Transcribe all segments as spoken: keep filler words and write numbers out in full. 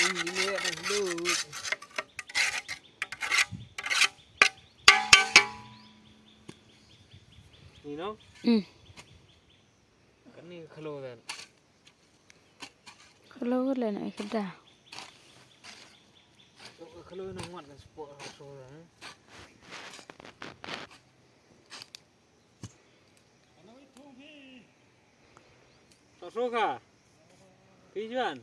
Ni no? Mm. Kani khalo dan. Khalo le na ikda. Khalo na ngat kan sport khalo dan. Soso ka? Pijuan?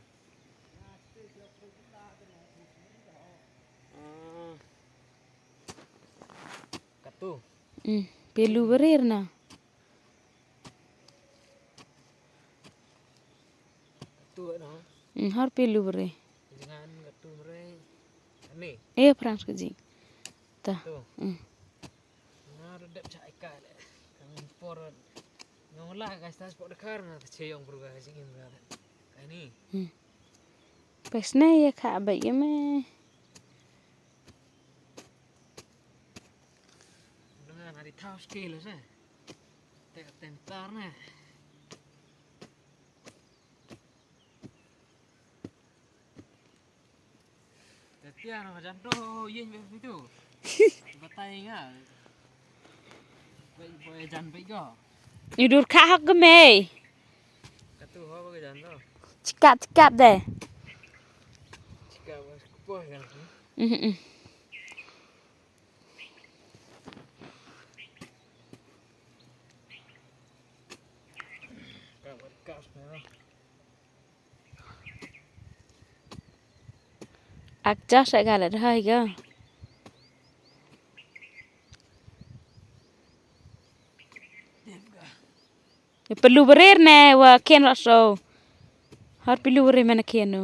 Ah. Katu. Hmm, pelu berir na. Katu no. Hmm, har pelu berir. Jangan katu berir. Ani. Eh, perang sekejap. Tah. Tu. Hmm. Nga ruh dep cha ika le. Kang por. Nga la ka sta sport de kar nga ta che yong bru ga jing im ga. Kani. Hmm. Pesne ye kha ba ye me. Nga na di thaw skill se. Te ka tem tar ne. Te tiar ma jan to yin be tu. Batai nga. Bai bai jan bai go. Ni dur kha hak ge mei. Katu ho ba jan to. Chikap chikap de. Chikap ba kupo kan. Mhm. Ak Josh ga la dhai ga. Pelu berir ne wa ken raso. Har pelu berir mana ken no.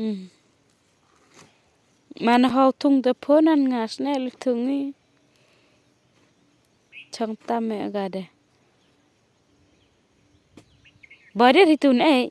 Hmm. Man hau thung te phonan nga sne le thung ni. Chang tam me aga de. Ba de ri tun ei.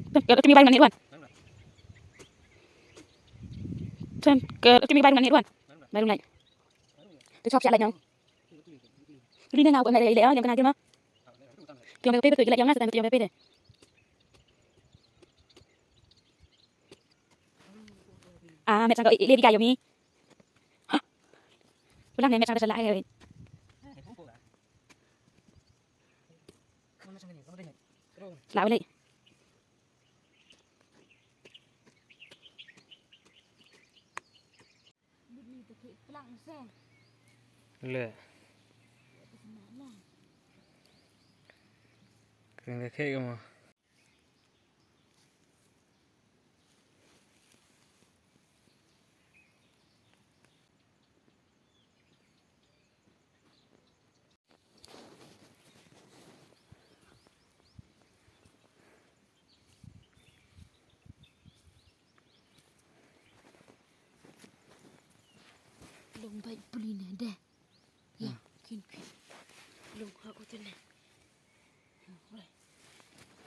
Kan ka timi bai mane wan. Kan ka timi bai mane wan. Bai rung lai. Tu chop siap lai nyau. Ri ne ngau ko ngai le le nyau kana jema. Tiang pe pe tu le nyau na sa tan tiang pe pe de. Ah, met sang ko le di kayo mi. Hah. Pulang ne met sang da sala ai. Sala le. Le. Kren ka khek mo. Long bai puli ne de. Ya, kin kin. Long ha ko tene.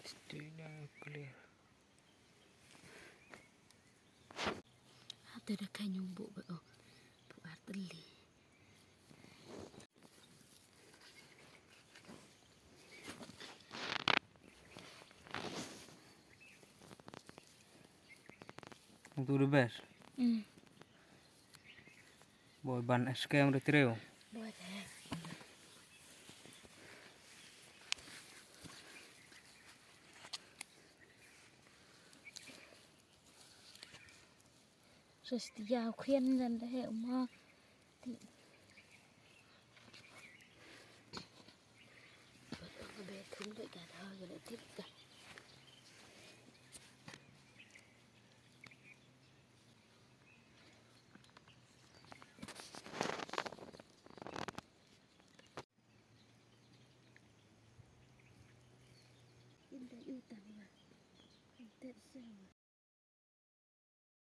Stay down clear. Hata da ka nyung bu ba o. Bu arteli. Tu the best. Mm. Boy ban es kem re treo. Boy. Sestia khien jan da he uma.